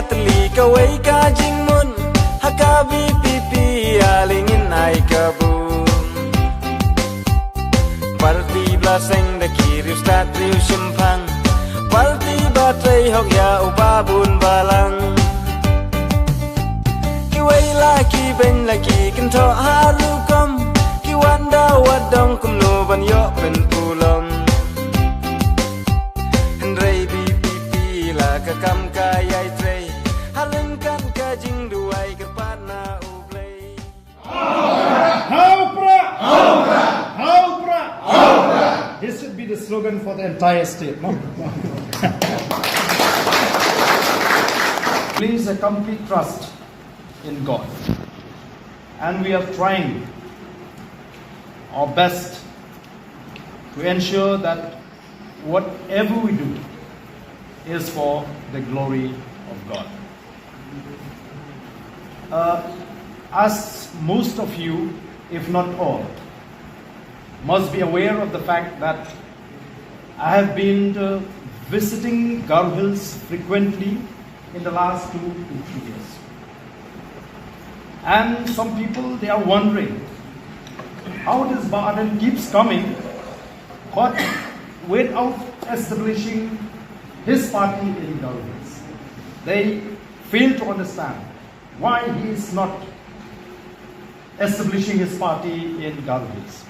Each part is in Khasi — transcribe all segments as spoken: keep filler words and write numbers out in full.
Tli kawei ka jingmut ha ka V P P, ale ngin ai kabu. Parti ba la seng da ki riewstad riewshemphang, parti ba trei hok ïa u babun balang. Kiwei la ki beiñ la ki kynthoh ha rukom, ki wad da wad dong kumno ban ïoh pynpulom. Hynrei V P P la ka kam ka ïai trei, ha ryngkat ka jingduwai kyrpad na U Blei. Hau pra! Hau pra! This should be the slogan for the entire state, no? Place a complete trust in God. And we are trying our best to ensure that whatever we do is for the glory of God. Uh, as most of you, if not all, must be aware of the fact that I have been uh, visiting Garo Hills frequently in the last two to three years. And some people, they are wondering how this Bah Ardent keeps coming, but without establishing his party in Garo Hills. They fail to understand why he is not establishing his party in Garo Hills.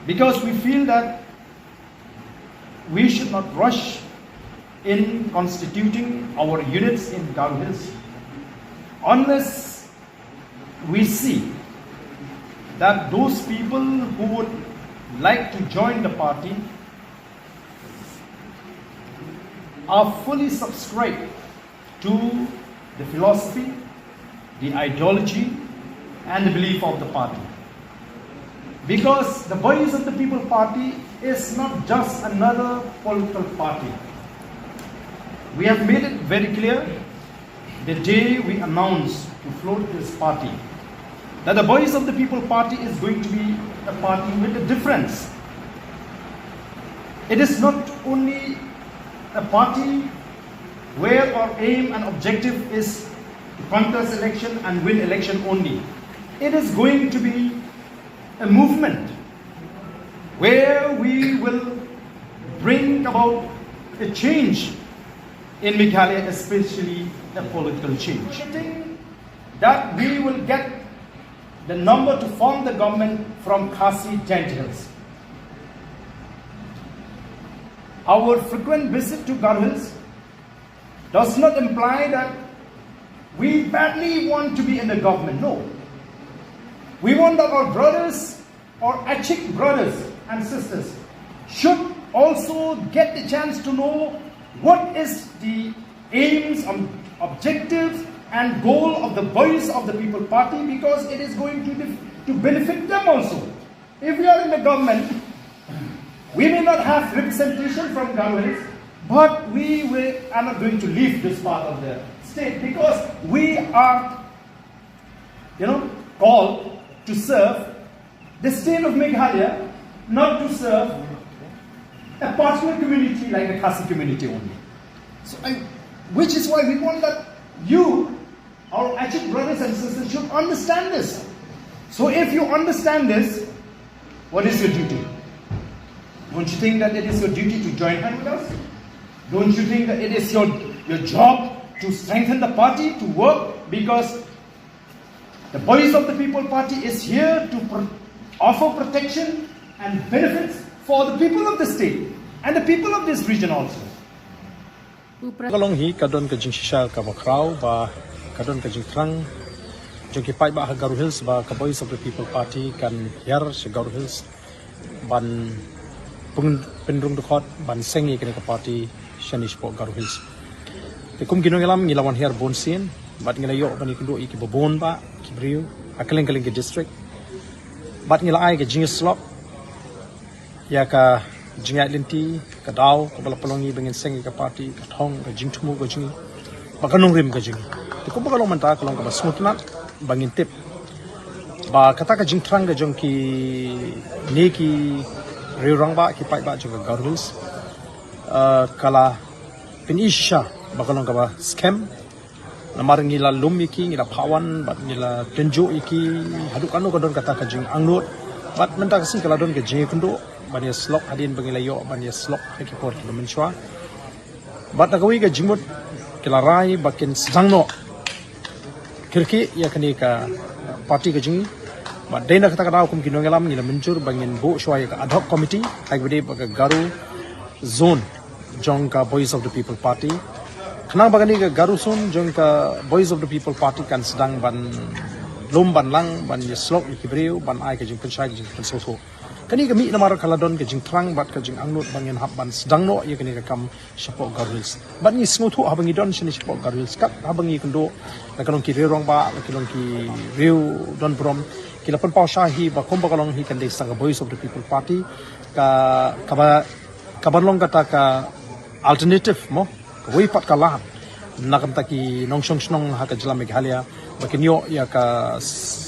Because we feel that we should not rush in constituting our units in Garo Hills unless we see that those people who would like to join the party are fully subscribed to the philosophy, the ideology, and the belief of the party. Because the Voice of the People Party is not just another political party. We have made it very clear the day we announced to float this party that the Voice of the People Party is going to be a party with a difference. It is not only a party where our aim and objective is to contest election and win election only. It is going to be a movement where we will bring about a change in Meghalaya, especially a political change. That we will get the number to form the government from Khasi Jaintia Hills. Our frequent visit to Garo Hills does not imply that we badly want to be in the government. No. We want that our brothers, our Achik brothers and sisters, should also get the chance to know what is the aims, um, objectives, and goal of the Voice of the People Party, because it is going to, def- to benefit them also. If we are in the government, we may not have representation from Garo Hills, but we will, are not going to leave this part of the state because we are, you know, called to serve the state of Meghalaya, not to serve a particular community like the Khasi community only. So, I, which is why we want that you, our Achik brothers and sisters, should understand this. So, if you understand this, what is your duty? Don't you think that it is your duty to join hand with us? Don't you think that it is your, your job to strengthen the party, to work? Because the Voice of the People Party is here to pro- offer protection and benefits for the people of the state and the people of this region also. Ka long hi ka don ka jingshisha kaba khraw ba ka don ka jingthrang jong ki paidbah ha Garo Hills ba ka Voice of the People Party kan hiar sha Garo Hills ban pyn- pynrung dkhot ban seng ïa kane ka party shane shapoh Garo Hills. Te kum ki nongïalam ngi la wan hiar bun sien bad ngi la ïoh ban ïakynduh ïa kiba bun bah ki briew ha kylleng kylleng ki district bad ngi la ai ka jingïasyllok ïa ka jingïaid lynti, ka daw kaba la pynlong ïa ngi ba ngin seng ïa ka party, ka thong, ka jingthmu ka jong ngi bad ka nongrim ka jong ngi. Te kumba ka long mynta ka long kaba sngewtynnat ba ngin tip ba kata ka jingthrang ka jong kine ki riew rangbah ki paidbah jong ka Garo Hills, eh, ka la Phin i shisha ba ka long kaba skhem. Namar ngi la lum ïa ki, ngi la phawan bad ngi la tynjuh ïa ki haduh kano ka don kata ka jingangnud. Bad mynta ka sngi ka la don ka jingïakynduh ban ïasyllok hadien ba ngi la ïoh ban ïasyllok ha ki por kiba mynshuwa. Bad na kawei ka jingmut ki la rai ba kin sdang noh kyrkieh ïa kane ka party ka jong ngi. Bad dei na kata ka daw kum ki nongïalam ngi la mynjur ba ngin buh shuwa ïa ka ad hoc committee ha kaba ïadei bad ka Garo zone jong ka Voice of the People Party. Khnang ba kane ka Garo zone jong ka Voice of the People Party kan sdang ban lum ban lang ban ïasyllok ïa ki briew ban ai ka jingpynshai ka jingpynsngewthuh. Kane ka mih namar ka la don ka jingthrang bad ka jingangnud ba ngin hap ban sdang noh ïa kane ka kam shapoh Garo Hills. Bad ngi sngewthuh haba ngi don shane shapoh Garo Hills kat haba ngi kynduh la ka long ki riew rangbah la ki long ki riew don burom ki la pynpaw sha hi ba kumba ka long hi kan dei sa ka Voice of the People Party ka kaba kaba long kata ka alternative mo kawei pat ka lad na ka bynta ki nongshong shnong ha ka jylla Meghalaya ba kin ïoh ïa ka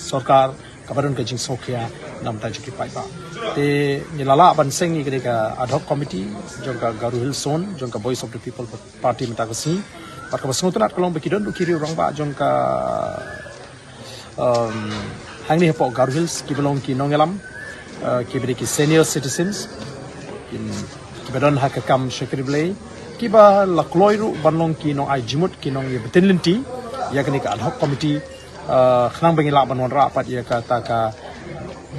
sorkar kaba don ka jingsngewkhia na ka bynta jong ki paidbah. Te ngi la lah ban seng ïa kane ka ad hoc committee jong ka Garo Hills Zone jong ka Voice of the People Party mynta ka sngi. Bad kaba sngewtynnat ka long ba ki don ruh ki riew rangbah jong ka um, hangne hapoh Garo Hills kiba long ki nongïalam uh, kiba dei ki senior citizens kin kiba don ha ka kam shakri blei kiba la kloi ruh ban long ki nongai jingmut ki nongïabteng lynti ïa kane ka ad hoc committee uh, khnang ba ngin lah ban wanrah pat ïa kata ka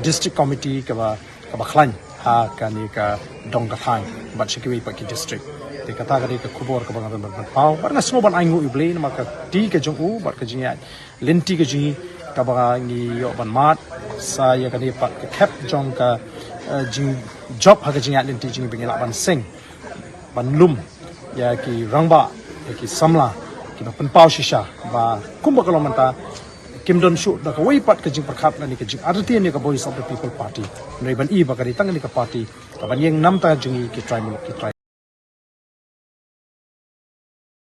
district committee kaba kaba khlaiñ ha kane ka dong ka thaiñ bad sha kiwei pat ki district. Te kata ka dei ka khubor kaba nga don ban pynpaw bad nga sngew ban ainguh ïa U Blei namar ka kti ka jong u bad ka jingïaid lynti ka jong ngi kaba ngi ïoh ban mad sa ïa kane pat ka khep jong ka eh, jingjop ha ka jingïaid lynti jong ngi ba ngi lah ban seng ban lum ïa ki rangbah ïa ki samla kiba pynpaw shisha ba kumba ka long mynta kim don shuh da kawei pat ka jingpyrkhat lane ka jingartatien ïa ka Voice of the People Party. Hynrei ban i ba ka dei tang kane ka party kaban ïeng namar jong ngi ki trai muluk ki trai